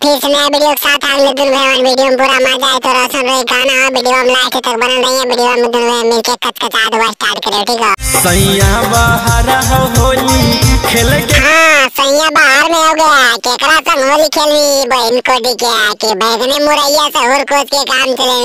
फिर से नया वीडियो के साथ अगले दिन में वीडियो में पूरा मजा आए तो रोशन रोई गाना वीडियो में लास्ट तक बनल रहिए। वीडियो में दिन में मिलके कचकचा दो स्टार्ट करियो, ठीक है। सैया बाहर होली खेल के, हां सैया बाहर में हो गया केकरा संग होली खेलनी बहन को दिखे के बैगने मुरैया से और कोच के काम चले।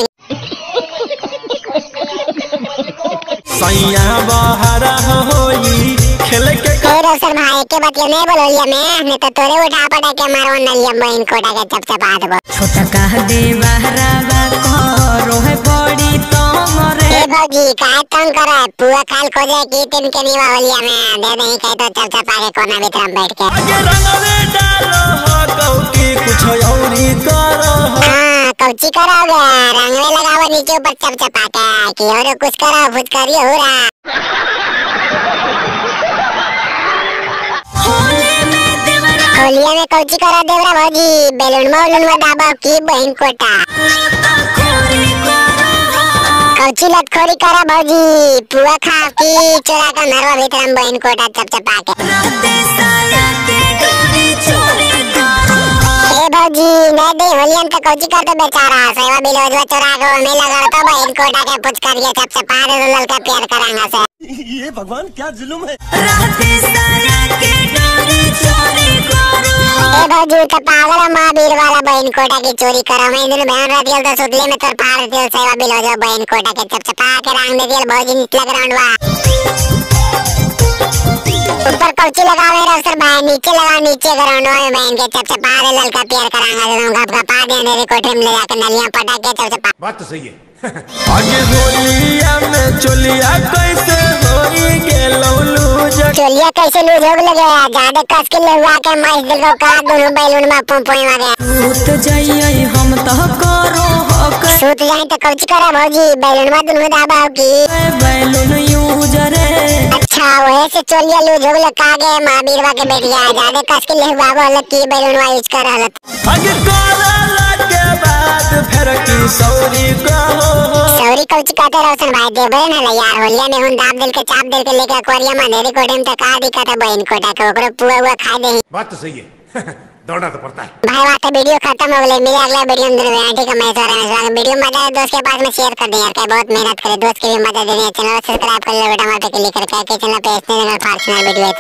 सैया बाहर होली खेल के रोशन भाई के बतिया नहीं बोलिया मैं नहीं तो तोरे उठा पटा के मारो नलिया बहन कोटा के चपचपा देबो। छोटा कह दे बहरावा करो है बड़ी तंग रे। ए भौजी काहे तंग करे पुआ खाल खोजे की तीन के नीवा होलिया में दे नहीं कहे तो चपचपा के कोना भीतर बैठ के आगे रंगवे डालो हो कहू की कुछ औरी करो। हां कौची करोगे रंगवे लगाओ नीचे ऊपर चपचपा के कि और कुछ करो फुटकरी हो रहा। होलिया में कौची करा देवरा भौजी बेलून में दाबा की बहन कोटा कौची लतखोरी करा भौजी पुआ खा की चोरा का नरवा भीतर बहन कोटा चपचपा के। ए भौजी नहीं दे होलिया में तो कौची कर तो बेचारा सेवा बिलोजवा चोरा के में लगा तो बहन कोटा के पुछ कर के चपचपा दे ललका प्यार करांगा से। ये भगवान क्या जुल्म है। ए भौजी तो पागल है महावीर वाला बहन कोटा की चोरी करो मैं दिन बहन रात गेल तो सुतले में तोर फाड़ दिल सेवा बिल हो जाओ बहन कोटा के चपचपा के रंग दे दिल भौजी निचला ग्राउंड वा ऊपर कौची लगावे रे अवसर भाई नीचे लगा नीचे ग्राउंड वा बहन के चपचपा दे ललका प्यार करांगा दे गप गपा दे मेरे कोठे में ले जाके नलियां पटा के चपचपा। बात तो सही है। आगे होलिया में चोलिया कैसे होई गेलौ लूज चोलिया कैसे लूज हो लगे ज्यादा कस के लेवा के माइस दिल को का दोनों बैलून में पंपोई मारे सूत जाई हम त करो हक सूत जाई त कौची करे भौजी बैलून में दोनों दाबा की बैलून यूज रे। अच्छा वही से चोलिया लूज हो लगे का गे महावीरवा के बेटिया ज्यादा कस के लेवा बोल की बैलून वा यूज कर हलत। आगे कोला के बाद फिर की सौरी कहो सौरी कौची कहते रोशन भाई देबे ना यार होलिया में हुन दाब दिल के चाप दिल के लेके कोरिया में अंधेरी कोठे में तो का दिक्कत है बहन कोटा के ओकरो पुआ हुआ खा दे। बात तो सही है दौड़ना तो पड़ता है भाई। बात वीडियो खत्म हो गई, मिले अगला वीडियो में। ठीक है मैं सर वीडियो मजा आए दोस्त के पास में शेयर कर दे यार, क्या बहुत मेहनत करे दोस्त के भी मजा देने। चैनल सब्सक्राइब कर लो बेटा, मार पे क्लिक करके चैनल पे ऐसे फार्चुनर वीडियो।